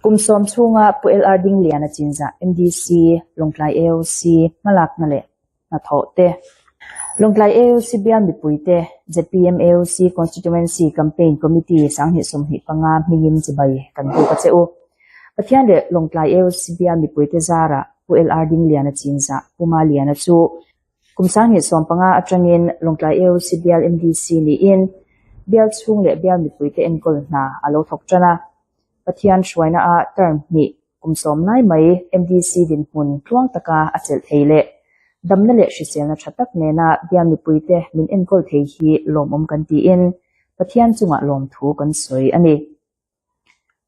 Kum sawm chhunga Pu LR Dingliana chinzah MDC, Lawngtlai AOC hmalakna leh hnathawh te, Lawngtlai AOC bial mipuite, zpm AOC Constituency Campaign Committee 2025 hmingin chibai kan buk a che u. Pathian leh Lawngtlai AOC bial mipuite zarah Pu LR Dingliana chinzah Pu Maliana chu Kum 2015 atangin Lawngtlai AOC bial MDC niin bial chhung leh bial mipuite enkawl hna a lo thawk tan a. Pathian hruaina ah term hnih kum sawm lai mai MDC dinhmun tluang taka a chelh thei leh damna leh hriselna tha tak nena bial mipuite min enkawl thei hi lawmawm kan tiin Pathian chungah lawmthu kan sawi a ni.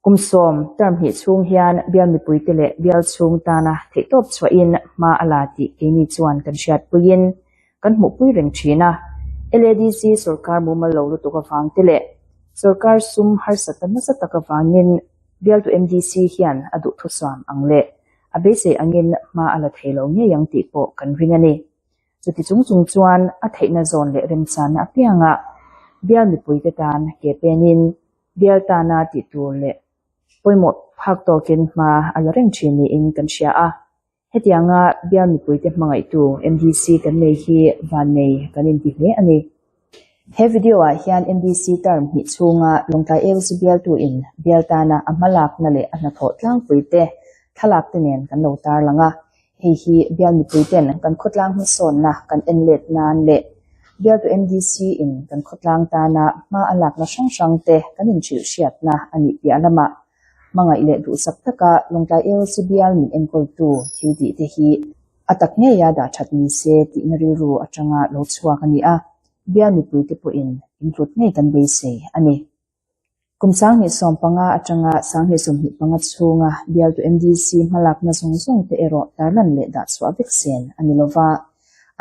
Kum sawm term hnih chhung hian bial mipuite leh bial chhung tana theihtawp chhuahin hma a la tih keini chuan kan hriatpuiin kan hmuhpui reng thin a. LADC sorkar mumal lo lutuk avang te leh sorkar sum harsatna nasa tak avangin bialtu MDC hian a duhthusam ang leh a beisei angin hma a la thei lo ngei ang tih pawh kan ring a ni. Chuti chung chung chuan a theihna zawn leh remchanna apiangah bial mipuite tan ke penin Bial tana tih tur leh pawimawh phak tawkin hma a la reng thin niin kan hria a. Hetianga bial mipuite hmangaihtu MDC kan nei hi vannei kan inti hle a ni. He video ah hian MDC term hnih chhunga Lawngtlai AOC bialtuin bial tana a hmalakna leh a hnathawh tlangpuite thlalakte nen kan lo tarlang a. Hei hi bial mipuiten kan khawtlang hmasawnna kan en let nan leh bialtu MDC in kan khawtlang tana hma a lakna hrang hrang te kan inhrilh hriatna a nih piah lamah hmangaih leh duhsak taka Lawngtlai AOC bial min enkawltu thil tih te hi a tak ngeia dah that ni se tihna rilru atanga lo chhuak a ni a, bial mipuite pawhin inhlut ngei kan beisei a ni. Kum 2015 atanga 2025 chhunga bialtu MDC hmalakna zawng zawng te erawh tarlan leh dah chhuah vek sen a ni lova,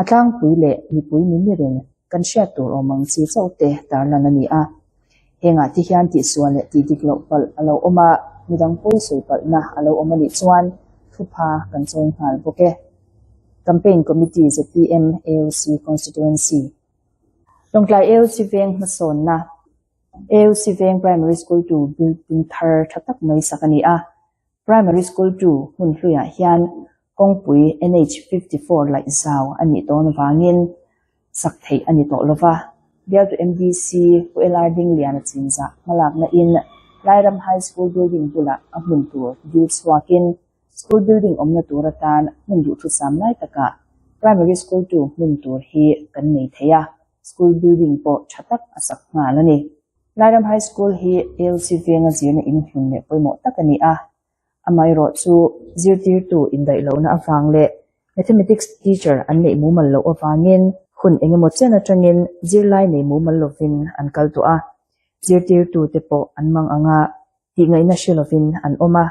a tlangpui leh mipui mimirin kan hriat tur awm ang chi chauh te tarlan a ni a. Hengah te hian tihsual leh tih dik loh palh a lo awm a, midang pawi sawi palhna a lo awm a nih chuan thupha kan chawi nghal bawk e. Campaign Committee zpm AOC Constituency Lawngtlai AOC veng hmasawnna AOC Veng Primary School 2 building thar tha tak mai sak a ni a. Primary School 2 hmun hluiah hian kawngpui NH 54 laih zau a nih dawn avangin sak theih a ni tawh lova. Bialtu MDC Pu LR Dingliana chinzah hmalakna in Lairam High School building bulah a hmun tur dil chhuakin School building awmna tur atan hmun duhthusam lai takah Primary School 2 hmun tur hi kan nei thei a. School building pawh tha tak a sak nghal a ni. Lairam High School hi AOC venga zirna inhlun leh pawimawh tak a ni a. Amaherawh chu zirtirtu indaih lohna avang leh Mathematics teacher an neih mumal loh avangin hun engemaw chen atangin zirlai nei mumal lovin an kal tawh a. Zirtirtute pawh an mang anga tihngaihna hre lovin an awm a.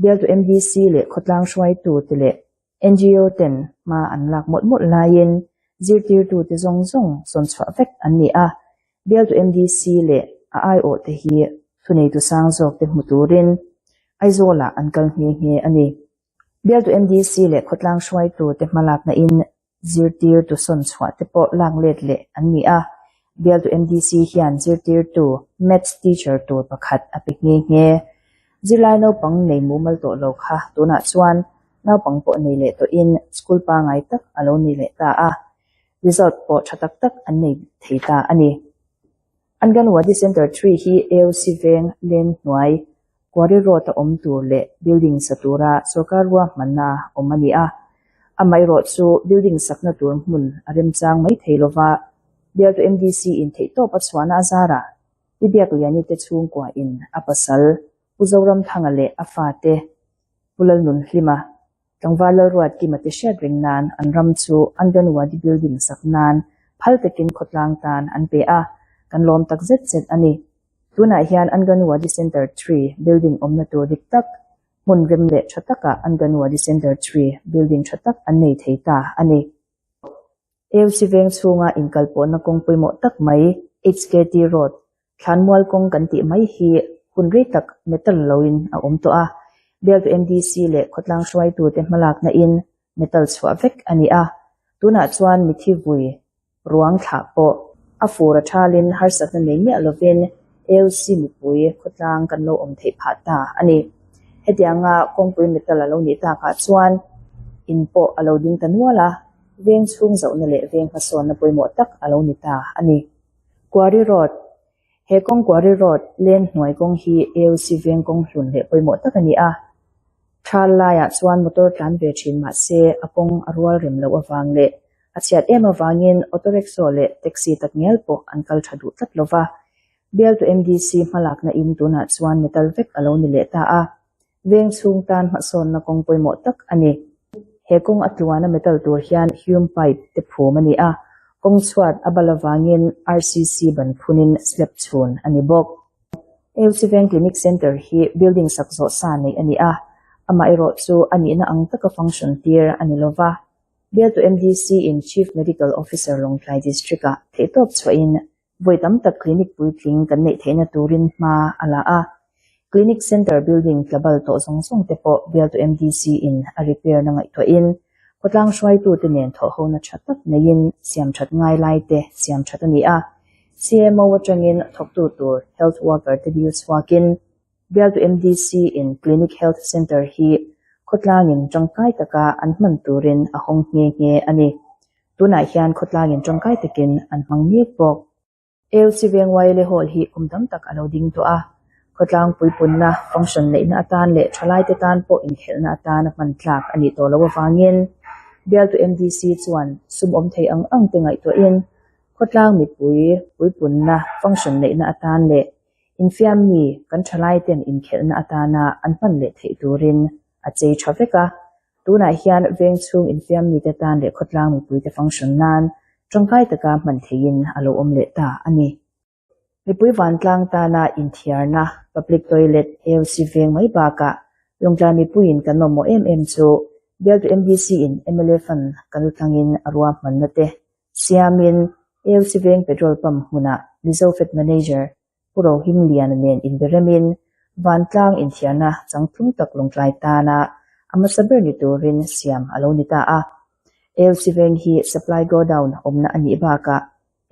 Bialtu MDC leh khawtlang hruaitute leh NGO ten hma an lak mawlh mawlh laiin zirtirtute zawng zawng sawn chhuah vek an ni a, bialtu MDC leh a aiawhte hi thuneitu sang zawkte hmu turin Aizawlah an kal nghe nghe a ni. Bialtu MDC leh khawtlang hruaitute hmalakna in Zirtirtu sawn chhuah te pawh lak let leh an ni a, bialtu MDC hian zirtirtu Maths teacher tur pakhat a pe nghe nghe. Zirlai naupang nei mumal tawh lo kha tunah chuan naupang pawh nei leh tawhin school pangai tak a lo ni leh ta a, result pawh tha tak tak an nei thei ta a ni. Anganwadi Centre 3 hi AOC veng leng hnuai Quarry Road a awm tur leh building sa tura sorkar ruahmanna awm a ni a. Amaherawh chu building sakna tur hmun a remchang mai thei lova, bialtu MDC in theihtawp a chhuahna a zarah Pi Biakliani te chhungkua in a pasal Pu Zoramthanga leh a fate Pu Lalnunhlima Tlangval Lalruatkima te hriat reng nan an ram chu Anganwadi building sak nan phal takin khawtlang tan an pe a, kan lawm tak zet zet a ni. Tunah hian Anganwadi Centre 3 building awmna tur dik tak, hmun rem leh tha takah Anganwadi Centre 3 building tha tak an nei thei ta a ni. AOC veng chhunga inkalpawhna kawng pawimawh tak mai HKT Road, Thlanmual kawng kan tih mai hi hun rei tak metal loin a awm tawh a, bialtu MDC leh khawtlang hruaitute hmalakna in metal chhuah vek a ni a, tunah chuan mithi vui ruang thlah pawh a fur a thalin harsatna nei miah lovin AOC mipui khawtlang kan lo awm theih phah ta a ni. Hetianga kawngpui metal a lo nih takah chuan in pawh a lo ding ta nual a, veng chhung zohna leh veng hmasawnna pawimawh tak a lo ni ta a ni. Quarry Road, He kawng Quarry Road leng hnuai kawng hi AOC veng kawng hlun leh pawimawh tak a ni a. Thal laiah chuan motor tlan ve thin mah se a kawng a rual rem loh avang leh a chhiat em avangin auto rickshaw leh taxi tak ngial pawh an kal tha duh tlat lova. Bialtu MDC hmalakna in tunah chuan metal vek a lo ni leh ta a. Veng chhung tan hmasawnna kawng pawimawh tak a ni. He kawng a tluana metal tur hian hume pipe te phum a ni a, kawng chhuat a bal avangin RCC ban phunin slab chhun a ni bawk. AOC Veng Clinic Centre hi building sak zawh sa neih a ni a, amaherawh chu a nihna ang taka function tir a ni lova. Bialtu MDC in Chief Medical Officer Lawngtlai District-ah theihtawp chhuahin Vawi tam tak clinic puitling kan neih theihna turin hma a la a. Clinic Centre building tlabal tawh zawng zawng te pawh bialtu MDC in a repair na ngaihtuahin khawtlang hruaitute nen thawhhona tha tak neiin siam that ngai lai te siam that a ni a. CMO atangin thawktu tur health worker te dil chhuakin bialtu MDC in Clinic Health Centre hi khawtlangin tangkai taka an hman turin a hawng nghe nghe a ni. Tunah hian khawtlangin tangkai takin an hmang mek bawk. AOC Veng YLA Hall hi kum tam tak a lo ding tawh a, khawtlang puipunna, function neihna atan leh thalaite tan pawh inkhelhna atan a hman tlak a nih tawh loh avangin bialtu MDC chuan sum awm thei ang ang te ngaihtuahin khawtlang mipui puipunna, function neihna atan leh infiammi kan thalaiten inkhelhna atana an hman leh theih turin a chei tha vek a. Tunah hian veng chhung infiam mite tan leh khawtlang mipuite function nan tangkai taka hman theihin a lo awm leh ta a ni. Mipui vantlang tana inthiarna, public toilet, AOC veng mai bakah Lawngtlai mipuiin kan mamawh em em chu bialtu MDC in mla fund kan tlangin a ruahmanna te siamin AOC veng petrol pump hmunah Mizo Fed Manager Pu Rohimliana nen inberemin vantlang inthiarna changtlung tak Lawngtlai tana a hmasa ber ni turin siam a lo ni ta a. AOC veng hi supply godown awmna a nih bakah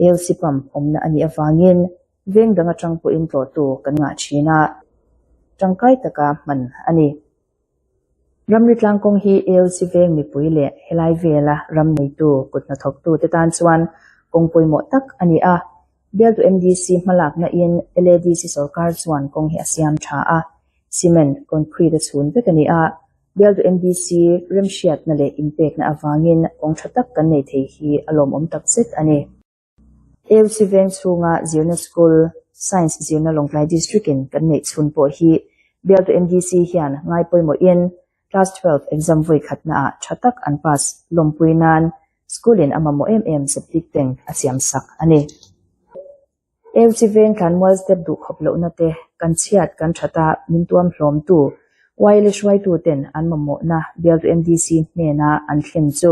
AOC pump awmna a nih avangin veng dang atang pawhin tlawhtu kan ngah thin a, tangkai taka hman a ni. Ramri tlangkawng hi AOC veng mipui leh helai vela ram neitu kut hnathawktute tan chuan kawng pawimawh tak a ni a. Bialtu MDC hmalakna in LADC sorkar chuan kawng hi a siam tha a, cement, concrete a chhun vek a ni a. Bialtu MDC remhriatna leh inpekna avangin kawng tha tak kan nei thei hi a lawmawm takzet a ni. AOC veng chhunga zirna school, Science zirna Lawngtlai District in kan neih chhun pawh hi bialtu MDC hian ngai pawimawhin Class 12 exam vawi khatna ah tha tak an pass lawmpui nan school in a mamawh em em septic tank a siam sak a ni. AOC veng thlanmual step duh khawp lohna te kan chhiat kan that a min tuam hlawmtu YLA hruaitu ten an mamawhna bialtu MDC hnena an thlen chu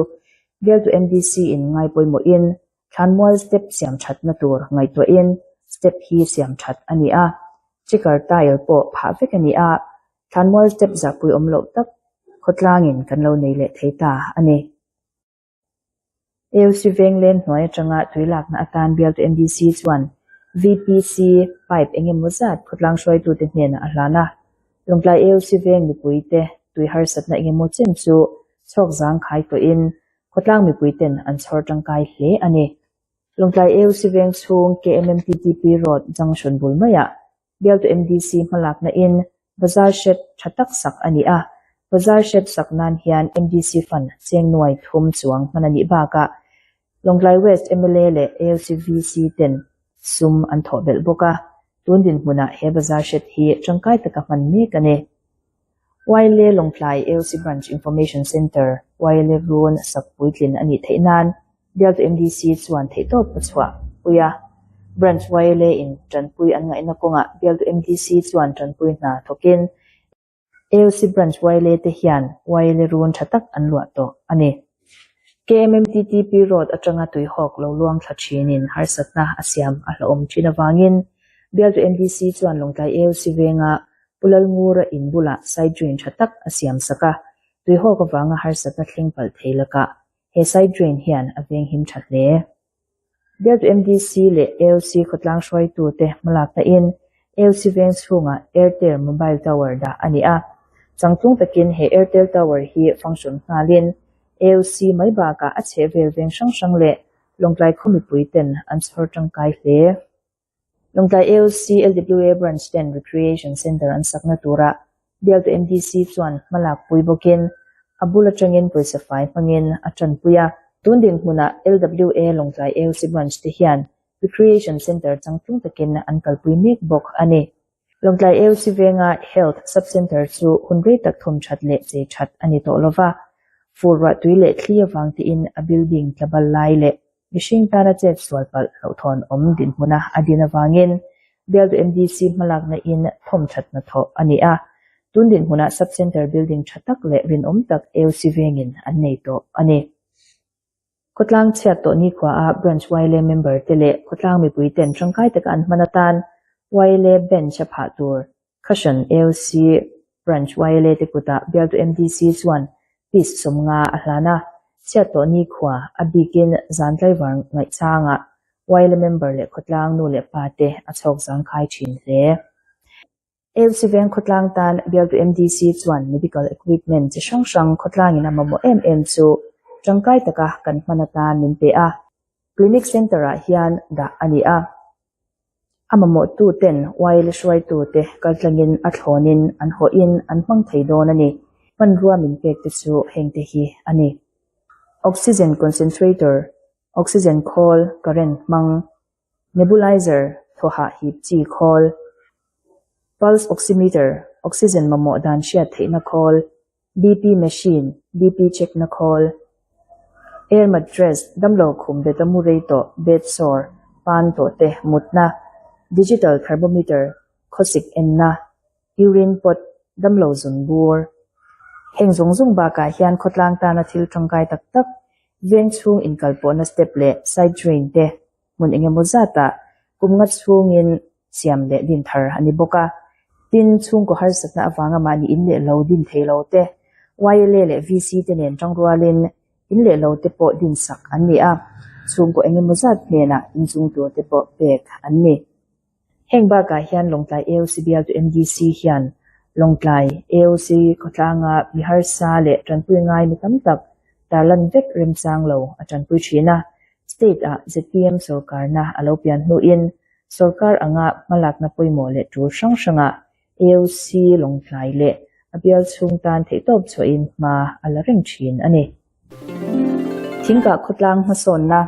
Bialtu MDC in ngai pawimawhin thlanmual step siam thatna tur ngaihtuahin step hi siam that a ni a, checker tile pawh phah vek a ni a, thlanmual step zahpui awm loh tak khawtlangin kan lo nei leh thei ta a ni. AOC veng leng hnuai atanga tui lakna atan bialtu MDC chuan VPC pipe eng emaw zat khawtlang hruaitute hnenah a hlan a, Lawngtlai AOC veng mipuite tui harsatna eng emaw chen chu Chhawk zang khai tawhin khawtlang mipuiten an chhawr tangkai hle a ni. Lawngtlai AOC veng chhung KMMTTP Road junction bul maiah bialtu MDC hmalakna in Bazar shed tha tak sak a ni a. Bazar shed sak nan hian MDC fund cheng nuai thum chuang hman a nih bakah Lawngtlai West mla leh AOC VC ten sum an thawh belh bawk a. Tun dinhmunah he bazar shed hi tangkai taka hman mek a ni. YLA Lawngtlai AOC Branch Information Centre, YLA Run sak puitlin a nih theih nan bialtu MDC chuan theihtawp a chhuah pui a. Branch YLA in tanpui an ngaihna kawngah bialtu MDC chuan tanpui hna thawkin AOC Branch YLA te hian YLA Run tha tak an luah tawh a ni. KMMTTP Road atanga tuihawk lo luang thla thinin harsatna a siam a hlauhawm thin avangin bialtu MDC chuan Lawngtlai AOC venga Pu Lalngura in bulah side drain tha tak a siam sak a, tuihawk avanga harsatna thleng palh thei lakah he side drain hian a venghim tha hle. Bialtu MDC leh AOC khawtlang hruaitute hmalakna in AOC veng chhungah Airtel mobile tower dah a ni a. Changtlung takin he Airtel Tower hi function nghalin AOC mai bakah a chhehvel veng hrang hrang leh Lawngtlai khaw mipui ten an chhawr tangkai hle. Lawngtlai AOC LWA Branch ten Recreation Centre an sakna turah bialtu MDC chuan hmalak pui bawkin a bul atangin pawisa fai hmangin a tanpui a. Tun dinhmunah LWA Lawngtlai AOC Branch te hian Recreation Centre changtlung takin an kalpui mek bawk a ni. Lawngtlai AOC venga Health Sub-Centre chu hun rei tak thawm that leh chei that a ni tawh lova, fur ruah tui leh thli avang tiin a building tla bal lai leh mihring tana chet sual palh hlauhthawn awm dinhmuna a din avangin bialtu MDC hmalakna in thawm that hnathawh a ni a, tun dinhmunah Sub-Centre building tha tak leh rinawm tak AOC vengin an nei tawh a ni. Khawtlang chhiat tawh nikhua a Branch YLA member te leh khawtlang mipui ten tangkai taka an hman atan YLA Bench a phah tur Cushion AOC Branch YLA te kutah bialtu MDC chuan piece 50 a hlan a, chhiat tawh nikhua a bikin zan tlaivar ngaihchangah YLA member leh khawtlang nu leh pa te a chhawk zangkhai thin hle. AOC veng khawtlang tan bialtu MDC chuan medical equipment chi hrang hrang khawtlangin a mamawh em em chu tangkai taka kan hman atan min pe a, clinic centre ah hian dah a ni a. A mamawhtu ten YLA hruaitute kaltlangin a thlawnin an hawhin an hmang thei dawn a ni. Hmanrua min pek te chu hengte hi a ni. Oxygen concentrator, oxygen khawl, current hmang, Nebulizer, thawhah hip chi khawl, Pulse oximeter, oxygen mamawh dan hriat theihna khawl, BP machine, BP check na khawl, Air mattress, damlo khum bet a mu rei tawh, bed sore, pan tawh te mutna, Digital thermometer, khawsik enna, Urine pot, damlo zun bur. Heng zawng zawng bakah hian khawtlang tana thil tangkai tak tak, veng chhung inkalpawhna step leh side drain te hmun engemaw zatah kum nga chhungin siam leh din thar a ni bawk a. Tin, chhungkaw harsatna avanga mahni in leh lo din thei lo te, YLA leh VC te nen tangrualin in leh lo te pawh din sak an ni a, chhungkaw engemaw zat hnenah inchung tur te pawh pek an ni. Heng bakah hian Lawngtlai AOC bialtu MDC hian Lawngtlai AOC khawtlanga mi harsa leh tanpui ngai mi tam tak tarlan vek remchang lo a tanpui thin a. State ah zpm sorkarna a lo pian hnuin sorkar anga hmalakna pawimawh leh tul hrang hrangah AOC Lawngtlai leh a bial chhung tan theihtawp chhuahin hma a la reng thin a ni. Thingkah khawtlang hmasawnna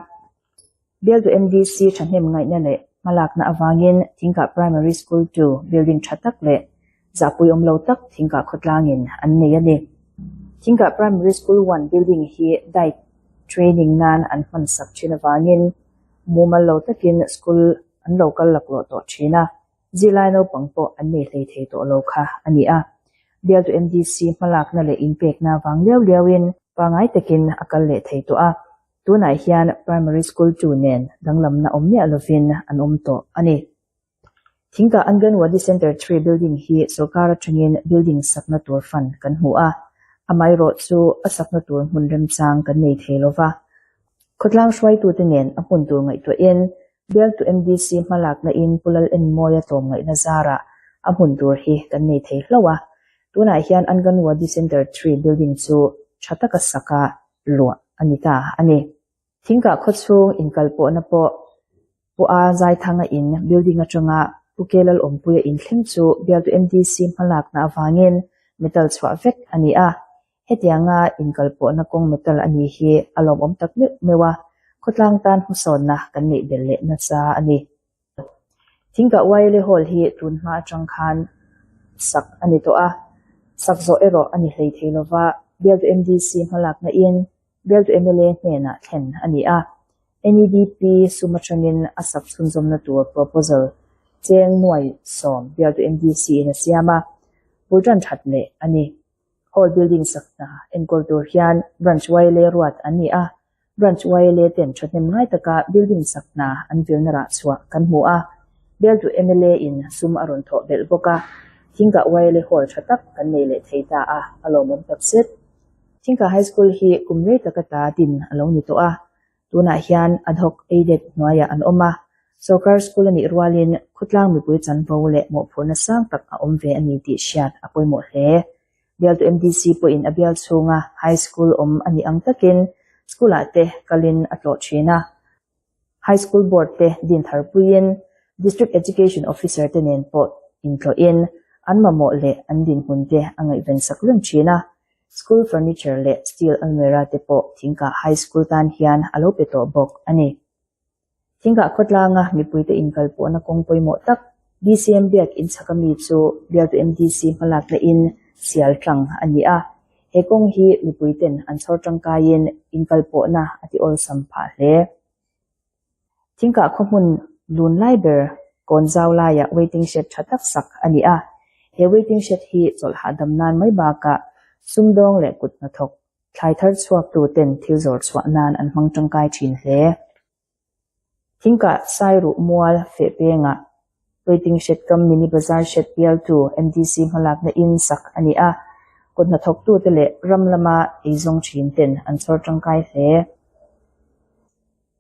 Bialtu MDC thahnem ngaihna leh hmalakna avangin Thingkah Primary School 2 building tha tak leh zahpui awm lo tak Thingkah khawtlangin an nei a ni. Thingkah Primary School 1 building hi diet training nan an hman sak thin avangin mumal lo takin school an lo kal laklawh tawh thin a, zirlai naupang pawh an nei hlei thei tawh lo kha a ni a. Bialtu MDC hmalakna leh inpekna avang liau liauin pangngai takin a kal leh thei tawh a. Tunah hian Primary School 2 nen danglamna awm miah lovin an awm tawh a ni. Thingkah Anganwadi Centre 3 building hi sorkar atangin building sakna tur fund kan hmu a, amaherawh chu a sakna tur hmun remchang kan nei thei lova. Khawtlang hruaitute nen a hmun tur ngaihtuahin bialtu MDC hmalakna in Pu Lal Enmawia tlawmngaihna zarah a hmun tur hi kan nei thei hlauh a. Tunah hian Anganwadi Centre 3 building chu tha taka saka luah a ni ta a ni. Thingkah khawchhung inkalpawhna pawh Pu A Zaithanga in building atanga Pu Ke Lalawmpuia in thleng chu bialtu MDC hmalakna avangin metal chhuah vek a ni a. Hetianga inkalpawhna kawng metal a ni hi a lawmawm tak meuh meuh a, khawtlang tan hmasawnna kan neih belh leh nasa a ni. Thingkah YLA Hall hi tun hma atang khan sak a ni tawh a, sak zawh erawh a ni hlei thei lova, bialtu MDC hmalakna in bialtu mla hnenah thlen a ni a. NEDP sum atangin a sak chhunzawmna tur proposal cheng nuai 10 bialtu MDC in a siam a, bul tan that leh a ni. Hall building sak hna enkawl tur hian Branch YLA ruat an ni a, Branch YLA ten thahnem ngai taka building sak hna an vilna rah chhuah kan hmu a, bialtu mla in sum a rawn thawh belh bawk a, Thingkah YLA Hall tha tak kan nei leh thei ta a, a lawmawm tak zet. Thingkah High School hi kum rei taka ta din a lo ni tawh a, tunah hian ad hoc aided hnuaiah an awm a, sorkar school a nih rualin khawtlang mipui chanvo leh mawhphurhna sang tak a awm ve a ni tih hriat a pawimawh hle. Bialtu MDC pawhin a bial chhunga High School awm a nih ang takin School-ah te kalin a tlawh thin a. High School Board te din thar puiin District Education Officer te nen pawh intlawhin an mamawh leh an dinhmun te a ngaihven sak reng thin a. School furniture leh steel almirah te pawh Thingkah High School tan hian a lo pe tawh bawk a ni. Thingkah khawtlanga mipuite inkalpawhna kawng pawimawh tak BCM biak inchhaka mi chu bialtu MDC hmalakna in sial tlang a ni a. He kawng hi mipuiten an chhawr tangkaiin inkalpawhna a ti awlsam phah hle. Thingkah khaw hmun lun lai ber kawn zau laiah waiting shed tha tak sak a ni a. He waiting shed hi chawlh hahdam nan mai bakah sumdawng leh kut hnathawk thlai thar chhuaktu ten thil zawr chhuah nan an hmang tangkai thin hle. Thingkah Sairuh mual feh pengah waiting shed kam mini bazar shed bialtu MDC hmalakna in sak a ni a, kut hnathawktute leh ram lama eizawng thin ten an chhawr tangkai hle.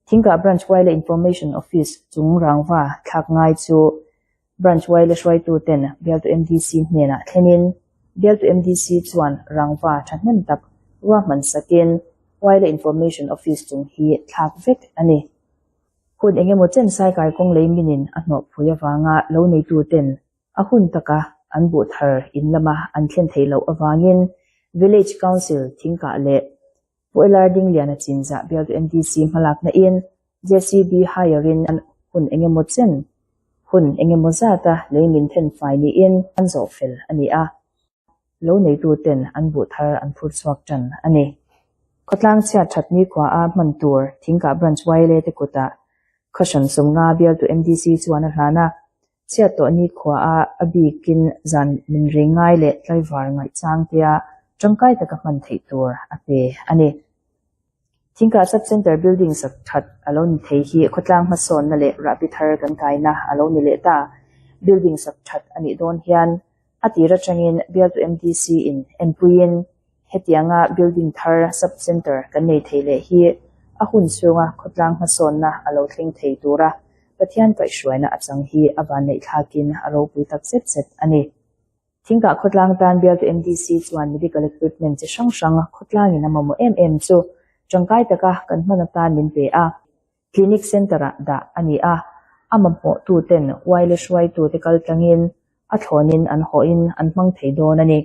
Thingkah Branch Yla Information Office chung rangva thlak ngai chu Branch Yla hruaituten bialtu MDC hnenah thlenin bialtu MDC chuan rangva thahnem tak ruahman sakin Yla Information Office chung hi thlak vek a ni. Hun engemaw chen Saikai kawng lei minin a hnawhphui avanga lo neituten a hun taka an buh thar in lama an thlen theih loh avangin Village Council thingkah leh Pu LR Dingliana chinzah bialtu MDC hmalakna in JCB hire in hun engemaw chen hun engemaw zata lei min then fai niin an zawh fel a ni a, lo neitu ten an buh thar an phur chhuak tan a ni. Khawtlang chhiat that nikhua a hman tur Thingkah Branch YLA te kutah Khawhran 50 bialtu MDC chuan a hlan a, Chhiat tawh nikhua a a bikin zan min rei ngai leh tlaivar ngaih chang tia tangkai taka hman theih tur a pe a ni. Thingkah Sub Centre building sak that a lo ni thei hi khawtlang hmasawnna leh rahbi thar kan kaina a lo ni leh ta. Building sak that a nih dawn hian a tir atangin bialtu MDC in enpuiin Hetianga building thar sub centre kan nei thei leh hi a hun chhunga khawtlang hmasawnna a lo thleng thei tura Pathian kaihhruaina a chang hi a vanneih thlakin a ropui tak zet zet a ni. Thingkah khawtlang tan bialtu MDC chuan medical equipment chi hrang hrang khawtlangin a mamawh em em chu tangkai taka kan hman atan min pe a. Clinic Centre-ah dah a ni a, a mamawhtuten uaile hruaitute kal tlangin a thlawnin an hawhin an hmang thei dawn a ni.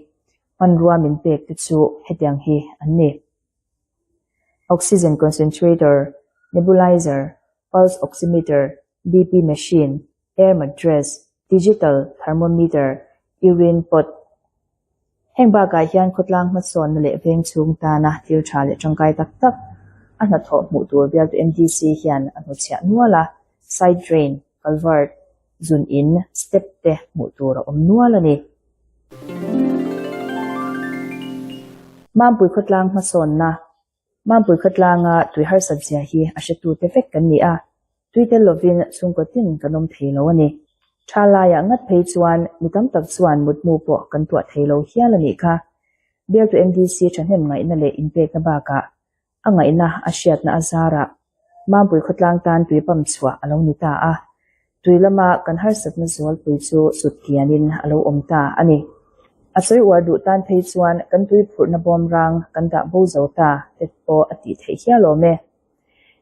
Hmanrua min pek te chu hetiang hi an ni. Oxygen Concentrator, Nebulizer, Pulse Oximeter, BP Machine, Air Mattress, Digital Thermometer, Urine Pot. Heng bakah hian khawtlang hmasawnna leh veng chhung tana thil tha leh tangkai tak tak a hnathawh hmuh tur bialtu MDC hian a hnuchhiah nual a, side drain, culvert, zun in, step te hmuh tur a awm nual a ni. Mampui khawtlang hmasawnna Mampui khawtlanga tui harsat zia hi a hretute vek kan ni a, tui tel lovin chhungkaw tin kan awm thei lo a ni. Tha laiah ngat phei chuan mi tam tak chuan mutmu pawh kan tuah thei lo hial a nih kha. Bialtu MDC thahnem ngaihna leh inpekna bakah a ngaihna a hriatna a zarah Mampui khawtlang tan tui pump chhuah a lo ni ta a, Tui lama kan harsatna zualpui chu sut kianin a lo awm ta a ni. A sawi uar duh tan phei chuan kan tui phurhna bawm rang kan dah bo zo ta te pawh a tih theih hial awm e.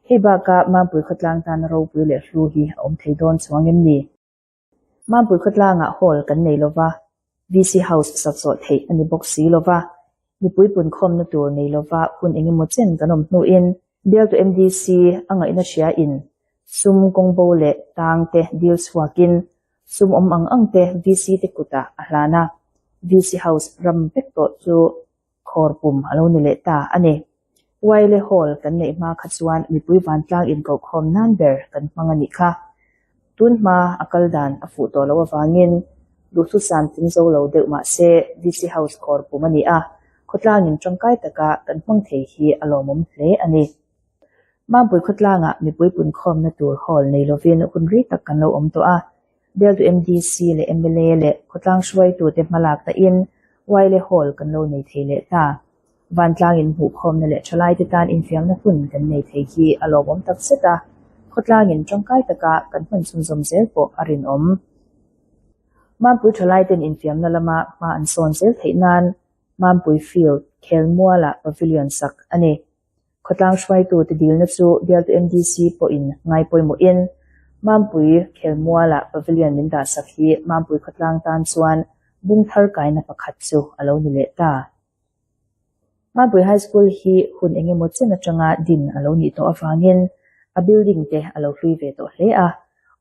Hei bakah Mampui khawtlang tana ropui leh hlu hi a awm thei dawn chuang em ni? Mampui khawtlangah hall kan nei lova, VC House sak zawh theih a ni bawk si lova, mipui punkhawmna tur nei lova hun engemaw chen kan awm hnuin Bialtu MDC a ngaihna hria in sum kawngbo leh tang te dil chhuakin sum awm ang ang te VC te kutah a hlan a, VC House ram vek tawh chu khawr pum a lo ni leh ta a ni. Wile Hall kan neih hma kha chuan mipui vantlang inkohkhawm nan ber kan hmang a nih kha. Tun hma a kal dan a fuh tawh loh avangin duhthusam tling zo lo deuh mah se VC House khawr pum a ni a, khawtlangin tangkai taka kan hmang thei hi a lawmawm hle a ni. Mampui khawtlangah mipui punkhawmna tur hall nei lovin hun rei tak kan lo awm tawh a, Bialtu MDC leh mla leh khawtlang hruaitute hmalakna in Wile Hall kan lo nei thei leh ta. Vantlang inhmuhkhawmna leh thalaite tan infiamna hun kan nei thei hi a lawmawm tak zet a, khawtlangin tangkai taka kan hman chhunzawm zel pawh a rinawm. Mampui thalaiten infiamna lama hma an sawn zel theih nan. Mampui Field, Khelmualah Pavilion sak a ni. Khawtlang hruaitute dilna chu bialtu MDC pawhin ngai pawimawhin Mampui Khelmualah Pavilion min dahsak hi Mampui khawtlang tan chuan bung thar kaina pakhat chu a lo ni leh ta. Mampui High School hi hun eng emaw chen atanga din a lo nih tawh avangin a building te a lo hlui ve tawh hle a,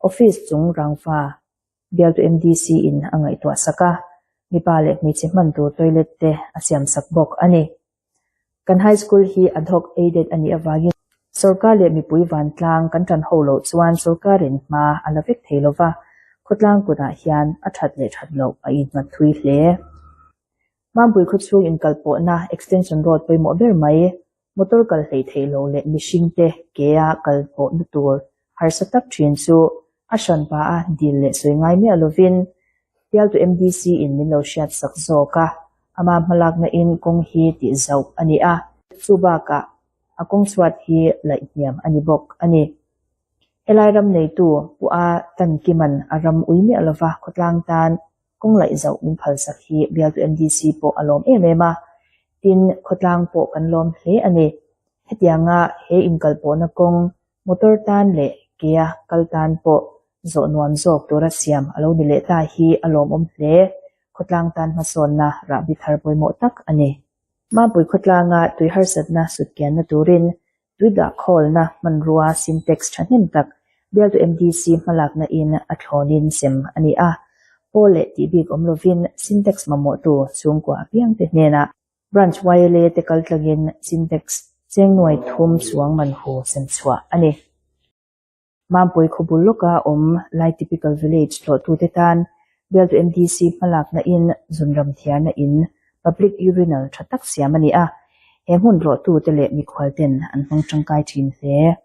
office chung rangva Bialtu MDC in a ngaihtuah sak a, mipa leh hmeichhe hman tur toilet te a siam sak bawk a ni. Kan high school hi ad hoc aided a nih avangin sorkar leh mipui vantlang kan tan ho loh chuan sorkarin hma a la vek thei lova, khawtlang kutah hian a that leh that loh a innghat thui hle. Mampui khawchhung inkalpawhna extension road pawimawh ber mai Motor kal hlei theih lo leh mihringte ke-a kal pawhna tur harsa tak thin chu a hranpa a dil leh sawi ngai miah lovin bialtu MDC in min lo hriat sak zawk a, ama hmalakna in kawng hi tih zauh a ni a, chu bakah a kawng chhuat hi laih hniam a ni bawk a ni. Helai ram neitu Pu A Tankiman a ram ui miah lova khawtlang tan Kawng laih zauh min phalsak hi bialtu MDC pawh a lawm em em a, tin khawtlang pawh kan lawm hle a ni. Hetianga he inkalpawhna kawng motor tan leh kea kal tan pawh zawh nuam zawk tura siam a lo ni leh ta hi a lawmawm hle, khawtlang tan hmasawnna rahbi thar pawimawh tak a ni. Mampui khawtlanga tui harsatna sutkianna turin Tui dahkhawlna hmanrua Sintex thahnem tak bialtu MDC hmalakna in a thlawnin sem a ni a, pawl leh tih bik awm lovin Sintex mamawhtu chhungkua apiangte hnenah Branch YLA te kaltlangin Sintex cheng nuai thum chuang man hu sem chhuah a ni. Mampui khawbul lawka awm Lai Typical Village tlawhtute tan bialtu MDC hmalakna in zunram thiarna in public urinal tha tak siam a ni a, he hmun tlawhtute leh mikhualten an hmang tangkai thin hle.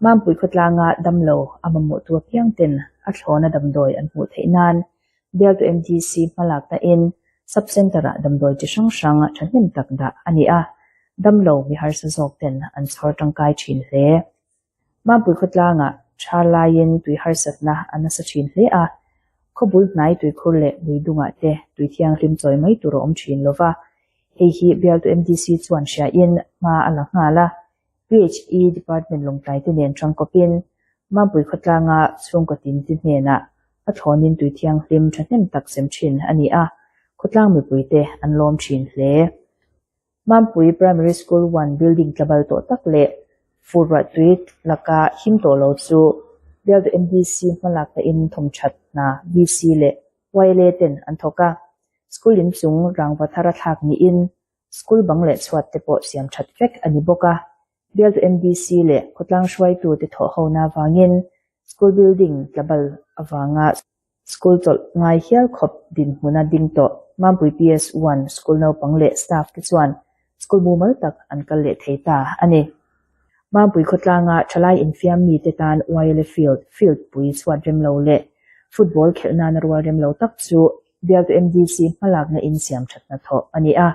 Mampui khawtlanga damlo a mamawhtu apiangten a thlawna damdawi an hmuh theih nan bialtu MDC hmalakna in Sub-Centre-ah damdawi chi hrang hrang thahnem tak dah a ni a, damlo mi harsa zawkten an chhawr tangkai thin hle. Mampui khawtlangah tha laiin tui harsatna a nasa thin hle a, khawbul hnai tuikhur leh lui dungah te tui thianghlim chawi mai tur a awm thin lo va. Hei hi bialtu MDC chuan hriain hma a la nghal a, PHE Department lawngtlai te nen tangkawpin Mampui khawtlanga chhungkaw tin te hnenah a thlawnin tui thianghlim thahnem tak sem thin a ni a, khawtlang mipuite an lawm thin hle. Mampui Primary School One building tlabal tawh tak leh furruah tui laka him tawh lo chu bialtu MDC hmalakna in thawmthat hna VC leh YLA ten an thawk a. School inchung rangva thara thlak niin school bang leh chhuat te pawh siam that vek a ni bawk a. Bialtu MDC leh khawtlang hruaitute thawhhona avangin school building tlabal avanga School chawlh ngai hial khawp dinhmuna ding tawh Mampui PS One school naupang leh staff te chuan school mumal tak an kal leh thei ta a ni. Mampui khawtlanga thalai infiam mite tan YLA Field, field pui chhuat rem lo leh football khelh nana rual rem lo tak chu bialtu MDC hmalakna in siam thatna thawh a ni a.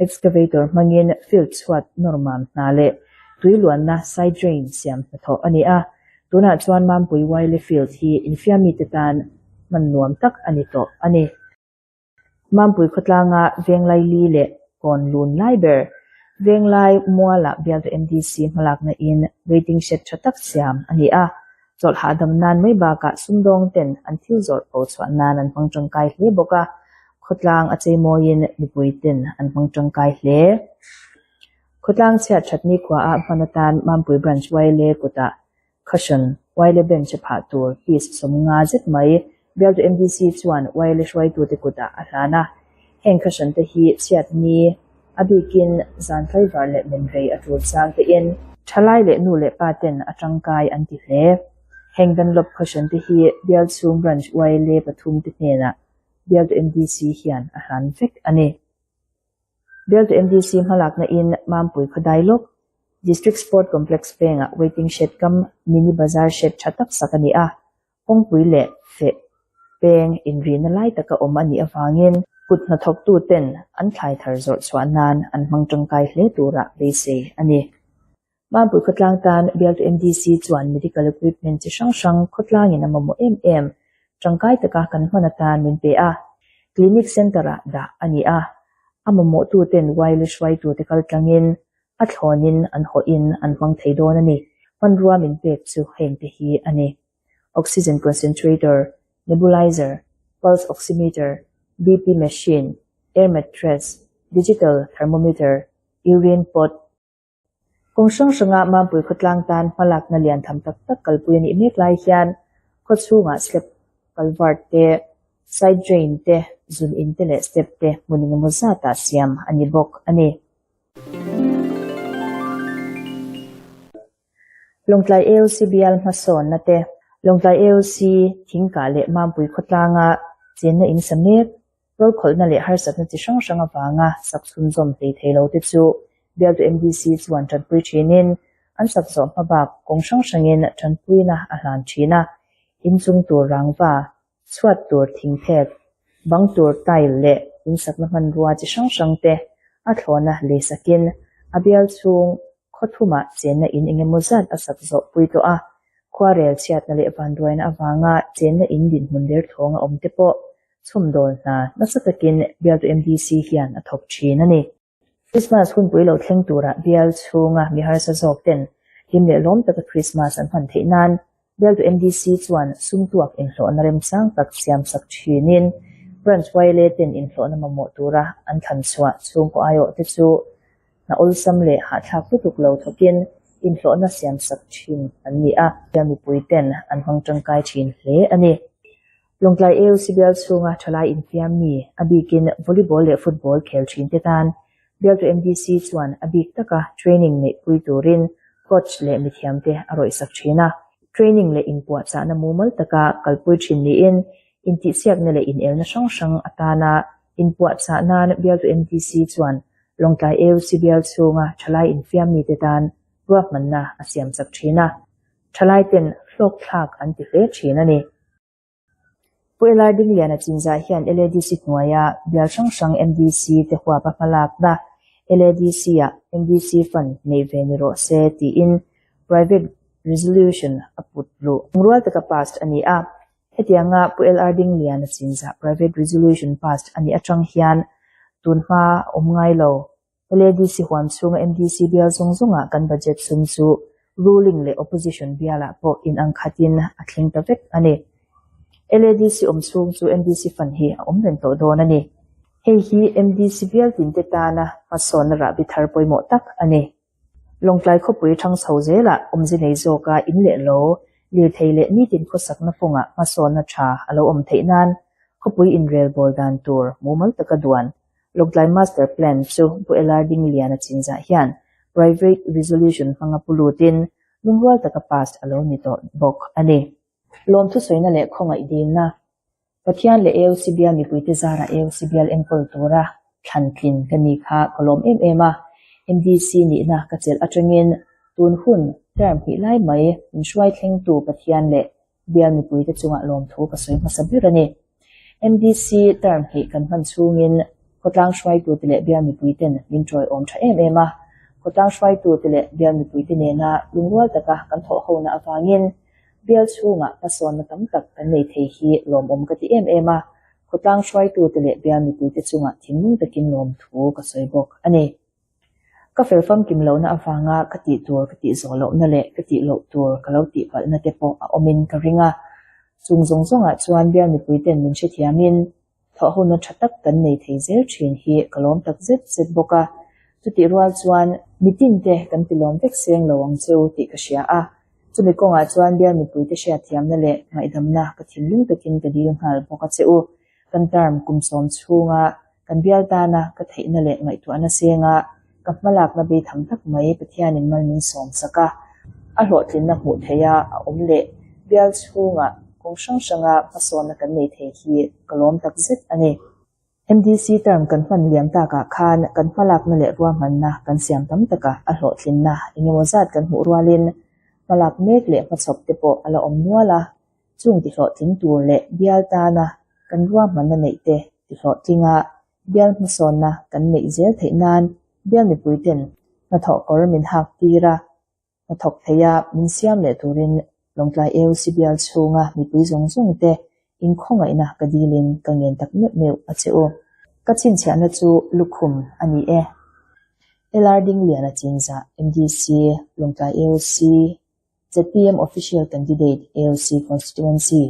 Excavator hmangin field chhuat nawr mam hna leh tui luanna side drain siam hnathawh a ni a. Tunah chuan Mampui Wiley Field hi infiamite tan hman nuam tak a ni tawh a ni. Mampui khawtlanga Venglai Li leh Kawn Lun lai ber Venglai Mualah bialtu MDC hmalakna in waiting shed tha tak siam a ni a, chawlh hahdam nan mai bakah sumdawng ten an thil zawrh ko chhuah nan an hmang tangkai hle bawk a, khawtlang a cheimawiin mipui ten an hmang tangkai hle. Khawtlang chhiat that nikhuaah hman atan Mampui Branch YLA kutah cushion, YLA bench a phah tur piece 50 zet mai bialtu MDC chuan YLA hruaitute kutah a hlan a. Heng cushion te hi chhiat ni a bikin zan tlaivar leh menrei a tul chang tein thalai leh nu leh pa ten a tangkai an ti hle. Heng Dunlop cushion te hi bial chhung Branch YLA pathum te hnenah bialtu MDC hian a hlan vek a ni. Bialtu MDC hmalakna in Mampui khawdai lawk District Sport Complex pengah waiting shed kam mini bazar shed tha tak sak a ni a, kawngpui leh feh peng inrihna lai taka awm a nih avangin kut hnathawktu ten an thlai thar zawrh chhuah nan an hmang tangkai hle tura beisei a ni. Mampui khawtlang tan bialtu MDC chuan medical equipment chi hrang hrang khawtlangin a mamawh em em tangkai taka kan hman atan min pe a, clinic centre-ah dah a ni a. A mamawhtuten yla hruaitute kaltlangin a thlawnin an hawhin an hmang thei dawn a ni. Hmanrua min pek chu hengte hi a ni. Oxygen concentrator, nebulizer, pulse oximeter, BP machine, air mattress, digital thermometer, urine pot, Kawng hrang hranga Mampui khawtlang tan hmalakna lian tham tak tak kalpui a nih mek lai hian khaw chhungah slab culvert te, side drain te, zun in te leh step te hmun engemaw zatah siam a ni bawk a ni. Lawngtlai AOC bial hmasawnna te, Lawngtlai AOC Thingkah leh Mampui khawtlanga chenna in sa mek Rawlkhawlhna leh harsatna chi hrang hrang avanga sak chhunzawm hlei thei lo te chu bialtu MDC chuan tanpui thinin an sak zawh hma bak kawng hrang hrangin tanpuina a hlan thin a, inchung tur rangva, chhuat tur thingphek, bang tur tile leh insakna hmanrua chi hrang hrang te a thlawna lei sakin a bial chhung khaw thumah chenna in engemaw zat a sak zawh pui tawh a, khuarel chhiatna leh vanduaina avanga chenna in dinhmun derthawng a awm te pawh Chhawmdawl hna nasa takin bialtu MDC hian a thawk thin a ni. Krismas hunpui lo thleng turah bial chhunga mi harsa zawk ten hlim leh lawm taka Krismas an hman theih nan bialtu MDC chuan sumtuak inhlawhna remchang tak siam sak thinin Branch YLA ten inhlawhna mamawh tura an thlan chhuah chhungkaw aiawh te chu hna awlsam leh hahthlak lutuk lo thawkin inhlawhna siam sak thin an ni a, bial mipui ten an hmang tangkai thin hle a ni. Lawngtlai AOC bial chhunga thalai infiam mi, a bikin volleyball leh football khel thin te tan bialtu MDC chuan a bik taka training neihpui turin coach leh mithiamte a rawihsak thin a. Training leh inpuahchahna mumal taka kalpui thin niin intihsiakna leh inelna hrang hrang atana inpuahchah nan bialtu MDC chuan Lawngtlai AOC bial chhunga thalai infiam mite tan ruahmanna a siamchak thin a. Thalai ten hlawkthlak an ti hle thin a ni. Pu LR Dingliana Chinzah hian LADC hnuaia bial hrang hrang MDC te huapa hmalakna LADC-ah MDC fund neih ve ni rawh se tiin Private Resolution a put luh. Rual taka passed a ni a. Hetianga Pu LR Dingliana Chinzah Private Resolution passed a nih atang hian tunhma awm ngai lo LADC huam chhunga MDC bial zawng zawngah kan budget sum chu ruling leh opposition bialah pawh inang khatin a thleng ta vek a ni. LADC awm chhung chu MDC fund hi a awm reng tawh dawn a ni. Hei hi MDC bial tinte tana hmasawnna rahbi thar pawimawh tak a ni. Lawngtlai khawpui thang chho zelah awmze nei zawka in leh lo, lirthei leh nitin khawsakna kawngah hmasawnna tha a lo awm theih nan khawpui inrelbawl dan tur mumal taka duan Lawngtlai Master Plan chu Pu LR Dingliana Chinzah hian Private Resolution hmanga pu lutin lungrual taka pass a lo ni tawh bawk a ni. Lawmthu sawina leh khawngaih dilna, Pathian leh AOC bial mipuite zarah AOC bial enkawl tura thlan tlin ka ni kha ka lawm em em a, MDC nihna ka chelh atangin tun hun term hnih lai mai min hruai thlengtu Pathian leh Bial mipuite chungah lawmthu ka sawi hmasa ber a ni. MDC term hnih kan hman chhungin khawtlang hruaitute leh bial mipuiten min tawiawm tha em em a. Khawtlang hruaitute leh bial mipuite nena lungrual taka kan thawhhona avangin bial chhungah hmasawnna tam tak kan nei thei hi lawmawm ka ti em em a. Khawtlang hruaitute leh bial mipuite chungah thinlung takin lawmthu ka sawi bawk a ni. Ka fel famkim lohna avanga ka tih tur ka tih zawh lohna leh ka tih loh tur ka lo tih palhna te pawh a awmin ka ring a. Chung zawng zawngah chuan bial mipuiten min hrethiamin thawhhona tha tak kan nei thei zel thin hi ka lawm tak zet zet bawk a. Chutih rual chuan mitinte kan ti lawm vek seng lo ang cheu tih ka hria a. Chumi kawngah chuan bial mipuite hriatthiamna leh ngaihdamna ka thinlung takin ka dil nghal bawk a che u. Kan term kum sawm chhunga kan bial tana ka theihna leh ngaihtuahna senga ka hmalakna bei tham tak mai Pathianin mal min sawm sak a, a hlawhtlinna hmuh theiha a awm leh bial chhungah kawng hrang hranga hmasawnna kan nei thei hi ka lawm tak zet a ni. MDC term kan hman liam takah khan kan hmalakna leh ruahmanna kan siam tam taka a hlawhtlinna engemaw zat kan hmuh rualin hmalak mek leh hmachhawp te pawh a la awm nual a, Chung tihlawhtling tur leh bial tana kan ruahmanna neih te tihlawhtlinga bial hmasawnna kan neih zel theih nan bial mipuiten hnathawh kawr min hak tir a, hnathawk theia min siam leh turin Lawngtlai AOC bial chhunga mipui zawng zawng te inkhawngaihna ka dilin ka ngen tak meuh meuh a che u. Ka chhinchhiahna chu lukhum a ni e. LR Dingliana Chinzah, MDC, Lawngtlai AOC, zpm Official Candidate, AOC Constituency.